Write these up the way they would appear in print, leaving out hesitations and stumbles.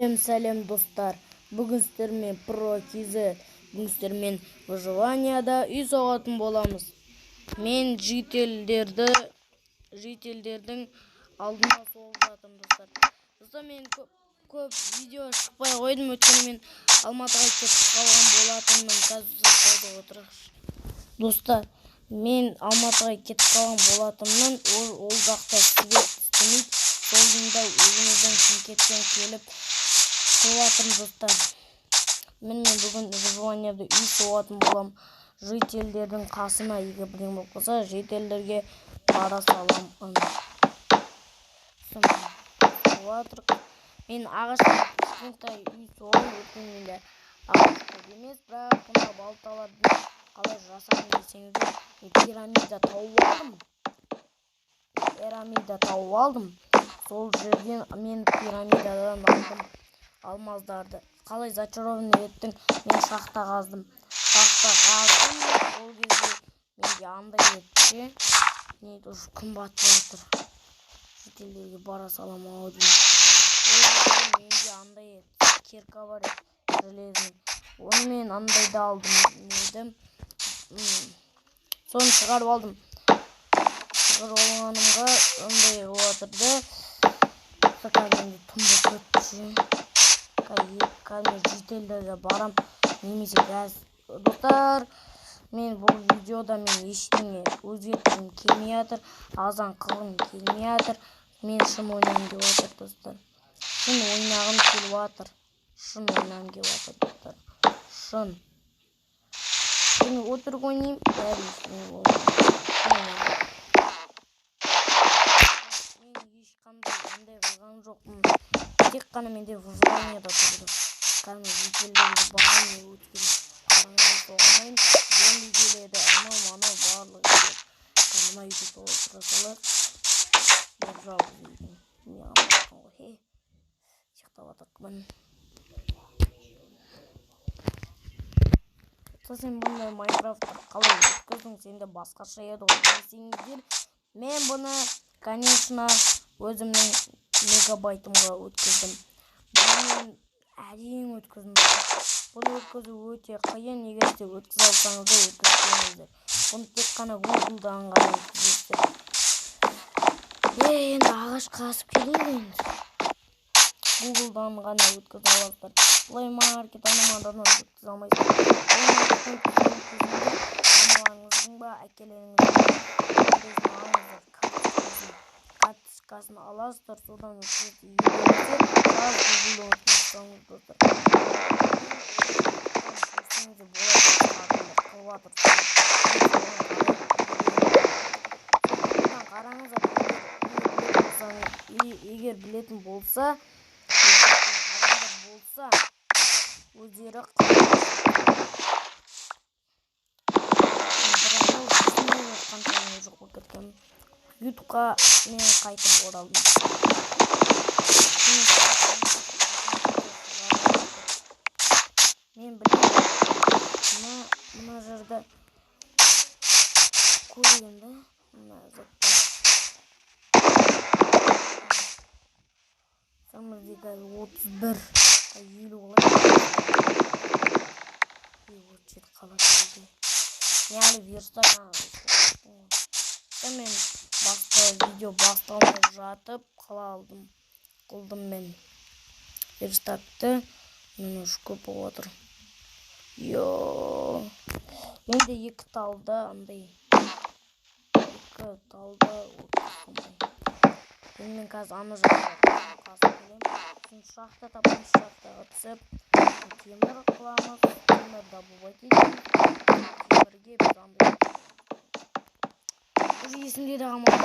Сәлем, сәлем, достар! Бүгін сіздермен Про KZ. Бүгін сіздермен выживанияда үй соғатын боламыз. Мен жительдердің алдына соғып жатырмын, достар. Достар, мен көп, көп видео шықпай қойдым, өйткені мен Алматыға кетіп қалған болатынмын. Қазір паузаға отырайықшы. Достар, мен Алматыға кетіп қалған болатынмын. Ол жақта свет істемейді. Сол өзіміздің Шымкенттен келіп тұрып достар. Мен бүгін выживанияда үй соғатын болам. Жительдердің қасына, егер бірдеңе болып қалса, жительдерге бара салам. Соғып. Мен ағаштан кішкентай үй соғамын, өйткені менде ағаш көп емес, бірақ мына балталарды қалай жасадым десеңіздер, мен пирамида тауып алдым. Пирамида тауып алдым. Сол жерден мен пирамидадан алдым алмаздарды. Қалай зачарованный еттің? Мен шахта қаздым. Шахта қаздым. Ол кезде менде андай еді ше. Не еді, уже күн батып жатыр. Жительдерге бара салам ау деймін. Ол кезде менде андай еді, кирка бар еді, железный. Оны мен андайды алдым, не еді? Соны шығарып алдым. Шығарып алғанымға андай болып жатыр да. Қазір менде түн болып кетті ше. Қазір мен жительдерге барам немесе газ. Достар, мен бұл видеода мен ештеңе өзгерткім келмей жатыр, азан қылғым келмей жатыр. Мен шын ойнағым келіп жатыр, достар. Шын ойнағым келіп жатыр. Шын ойнағым келіп жатыр, достар. Шын. Мен өтірік ойнаймын, бәрі ештеңе болмайды. Шын ойнағым. Мен ешқандай андай қылған жоқпын. Тек қана менде выживанияда тұрды. Кәдімгі жительдерге барамын, өйткені қараңғы соғылмаймын. Зомби келеді, анау мынау барлығы келеді. Мына үйде тұра салайық. Бір жалғыз үйдің. Маған батқан ғой, хе. Ұйықтап жатырмын. Сен бұндай Майнкрафтты қалай өткіздің, сенде басқаша еді ғой десеңіздер, мен бұны, конечно, өзімнің мегабайтымға өткіздім. Бұны мен әрең өткіздім. Бұны өткізу өте қиын, егер сіздер өткізе алсаңыздар, өткізсеңіздер. Бұны тек қана Гуглдан ғана өткізесіздер. Енді ағаш қасып келейік енді. Гуглдан ғана өткізе аласыздар. Play Market, анау өткізе алмайсыздар. Play Markеттен өткізген кезінде мамаларыңыздың ба, әкелеріңіздің алыңыздар, карточкасын аласыздар, содан өткізесіз. Егер болмаса, сразу Гуглдан өткізіп тастаңыз, достар. Көрсеңіз де болады, адамдар қылып жатыр. Қараңыздар, егер білетін болса, адамдар болса, өздері қанша жоқ болып кеткен. Ютубқа мен қайтып оралдым. Мен білемін, мына жерде көрген да, мына заттар. Бізде қазір 31, 50 қылайық. 37 қалады бізде. Яғни верстак мен баста видео басталмай жатып қала алдым. Қылдым мен верстакты. Мен уже көп болып жатыр. Йо. Менде екі талда андай. Екі талда сондай. Енді мен қазір ана жаққа қасып келемін. Сосын шахта табамыз, шахтаға түсіп темір қыламыз, темір добывать етеміз. Темірге біз андай. Уже есімде де қалмады.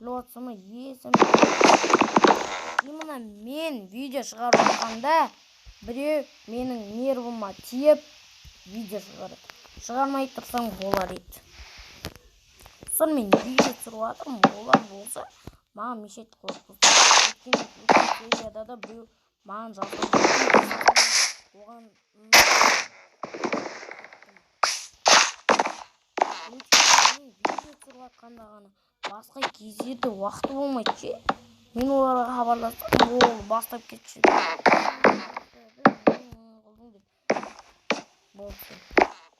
Біліп жатсам ба, есімде. Именно мен видео шығарып жатқанда біреу менің нервыма тиіп видео шығарады. Шығармай тұрсаң болар еді. Сосын мен видео түсіріп жатырмын, олар болса маған мешать қылады. Өткен серияда да біреу маған жазған, оған өйткені мен видео түсіріп жатқанда ғана, басқа кездерде уақыты болмайды ше. Мен оларға хабарластым, ол бастап кетші. Болды.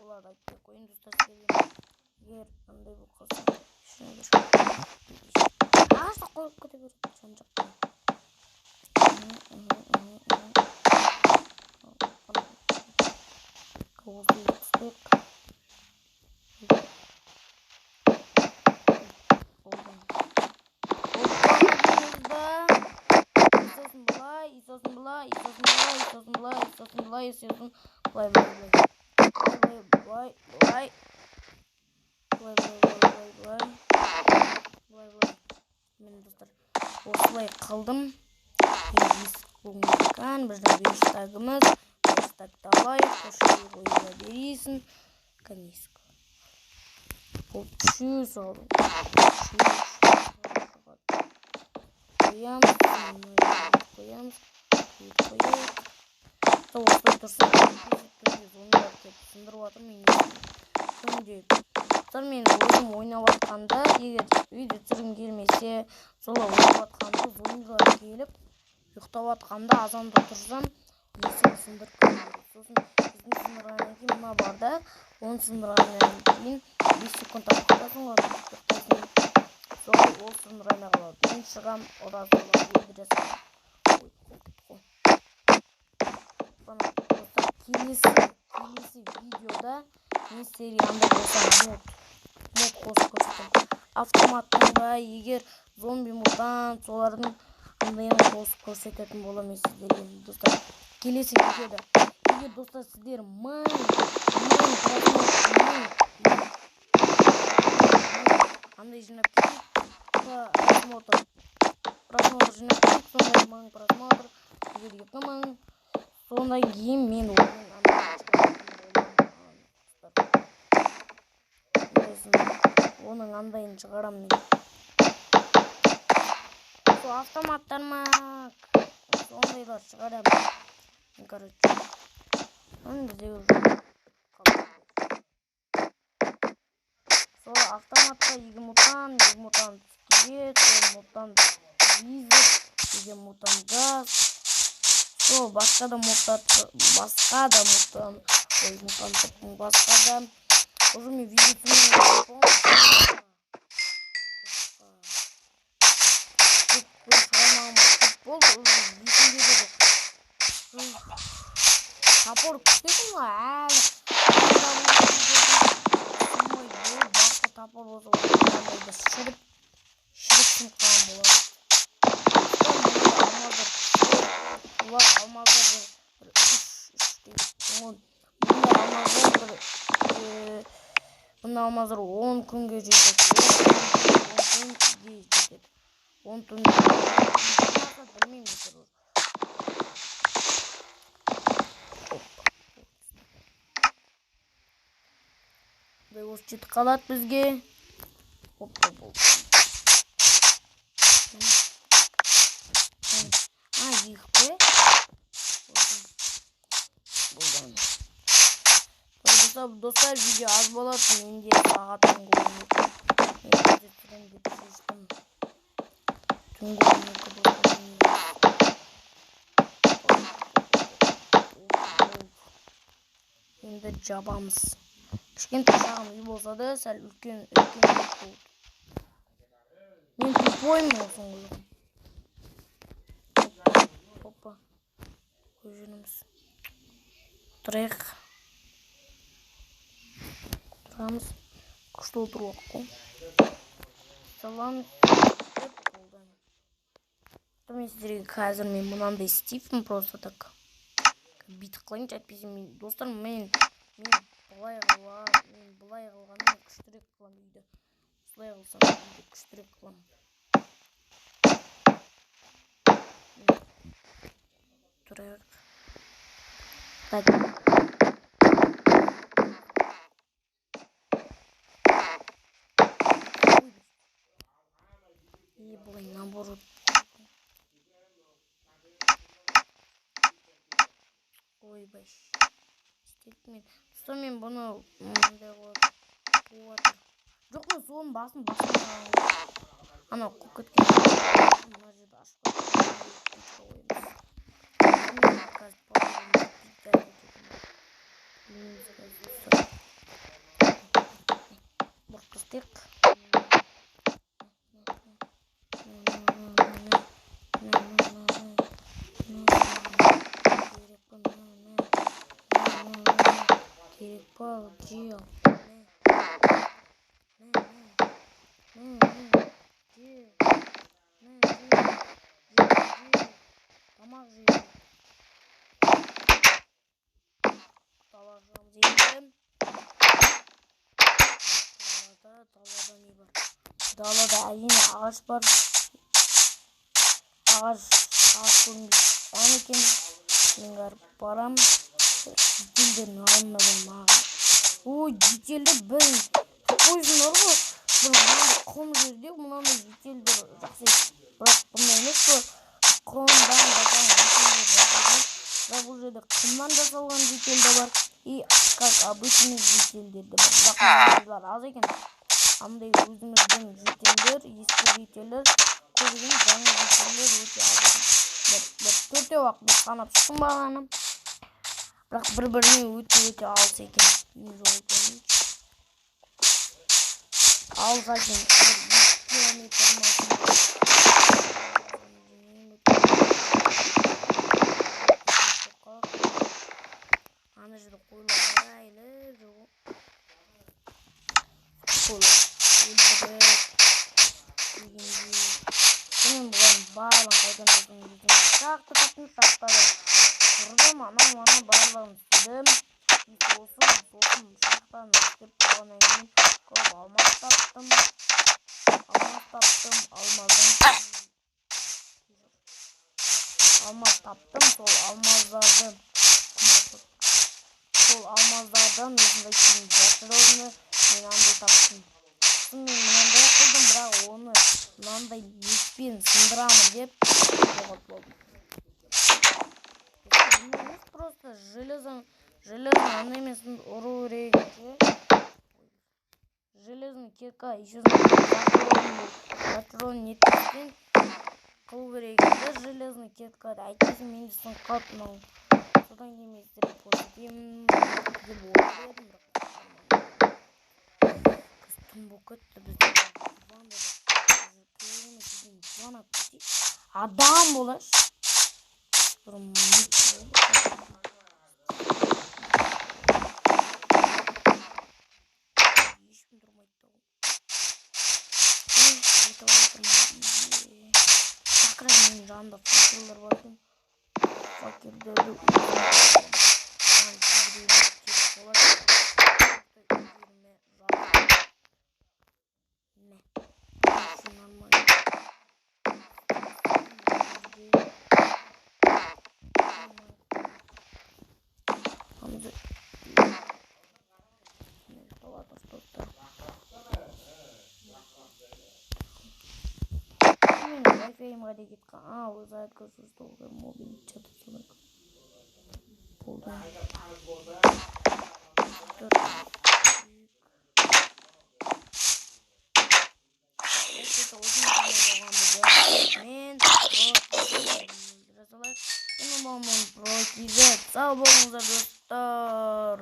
Оларды айтпай қояйын, достар, сіздерге. Егер андай болып қалса, ішіне бір ағашты қойып кете береді жан жақтан. Осы түстік. Сосын былай, сосын былай, сосын былай, сосын былай, сосын былай, сосын былай, былай, былай, былай, былай, былай, былай, былай, былай, былай. Міне, достар, осылай қылдым. Есік қойған біздің верстагымыз. Верстакты алайық, осы жерге қоя бересің. Кәне есік. Бұл үшеу салдым. Қоямыз, қоямыз, қояйық. Осылай тұрса, зомбилар келіп сындырып жатыр мен күнде. Достар, мен өзім ойнап жатқанда, егер видео түсіргім келмесе, солай ойнап жатқанда зомбилар келіп, ұйықтап жатқанда азанда тұрсам, есігін сындырып кетеді. Сосын есігін сындырғаннан кейін мына бар да, оны сындырғаннан кейін 5 секунд ұйықтайсың ғой, ұйықтайсың. Солай ол сындыра алмай қалады. Мен шығам, ұрасың, өлтіре саламын. Ой, қол кетті ғой. Достар, келесі видеода мен сіздерге андай болса мод қосып көрсетемін. Автоматтың ба, егер зомби мутант, солардың андайын қосып көрсететін боламын мен сіздерге, достар. Келесі видеода. Егер, достар, сіздер мың просмотр, андай жинап кетейік, просмотр жинап кетейік, сондай 1000 просмотр, егер 2000, сондан кейін мен оның оның андайын шығарамын мен. Сол автоматтар ма, сондайлар шығарамын. Короче, оны бізде уже сол автоматқа екі мутант скелет, сол мутант визер, екі мутант газ, сол басқа да мутант, ой, мутант, басқа да. Уже мен видео түсірмей болды, уже есімде де жоқ. Топор күшті екен ғой, әлі басқа топор болса, ондайда шіріп сынып қалған болады. Бұлар алмаздар бір үш деген. Бұндай алмаздар бір бұндай алмаздар 10 күнге жетеді. 10 күнге жетеді. 10 түнге білмеймін достар. Осы жетіп қалады бізге. Опа, болды. А, екі пе? Болды. Достар, видео аз болады. Менде сағат түнгі 12. Мен видео түсіремін деп шештім. Түнгі 12 болды. Енді жабамыз. Кішкентай шағын үй болса да, сәл үлкен болды. Мен тупоймын осыны қойған. Опа. Қойып жібереміз. Отырайық. Отырамыз. Күшті отыру қой. Саламыз. Болды. Мен сіздерге қазір мен мынандай істеймін просто так. Бүйтіп қылайыншы, әйтпесе мен, достар, мен былай қыламын, мен былай қылғаннан күштірек қыламын үйді. Осылай қылсам үйді күштірек қыламын. Тұрайық. Так. И былай наоборот. Ойбай. Істедім мен. Достар, мен бұны мындай қылып қуып жатыр. Жоқ, мен соның басын басын. Анау қуып кеткен. Мына жерді ашып қоямыз. Қазір білмейміз, қазір, достар, бұрып тастайық. Керек па? Мә, мә, мә, керек па? Же, ал, мә, мә, мә, мә, же, мә, же, же, же, тамақ же. Далаға шығамыз енді. Далада не бар? Далада, әрине, ағаш бар. Ағаш көрінбейді ән екен. Мен барып барам, жительдердің алдына барамын. Ағаш, ой, жительдер бір тупойсыңдар ғой. Бір мынандай құм жерде мынандай жительдер жақсы, бірақ бұндай емес қой. Құмдан жасалған жительдер жасалған, бірақ бұл жерде құмнан жасалған житель де бар и как обычный жительдер де бар, бірақ мынандайлар аз екен. Андай өзіміздің жительдер, ескі жительдер көп екен, жаңа жительдер өте аз екен. Бір төртеу ақ мен санап шықтым бағана, бірақ бір біріне өте өте алыс екен. Не жоқ екен, алыс екен, бір 2 километр ма? Ана жерде қойлар айылып жүр ғой. Қойлар өлтіріп дегендей. Мен бұлардың барлығын қайдан таптым десең, шахта таптым, шахтада тұрдым, анау мынау барлығын істедім. И сосын шахтаны істеп болғаннан кейін көп алмаз таптым. Алмаз таптым, алмаздан алмаз таптым. Сол алмаздардан осындай киім жасырылды. Мен андай таптым, сосын мен мынандай қылдым, бірақ оны мынандай мешпен сындырамын деп жоғалтып алдым. Емес, просто железо андаймен ұру керек ше, железный кирка еще зачарованный нетпестен қылу керек еді железный киркады, әйтпесе менде сынып қалды мынау. Содан кейін мен сіздерге көрсетемін деп ойлап едім, бірақ түн болып кетті. Бізде адам болайыншы бір. Ешкім тұрмайды да ғой. Как раз менің жанымда факелдер бар екен. Факелдерді маған кейбіреулер керек болады. Үйлеріме жағып, мә, нормально. Hamza достар, мен вайфайым қайда кетіп қалған? А, зарядка мобильный чат болды. Төрт. Мен жасалайық. Сау болыңыздар, достар.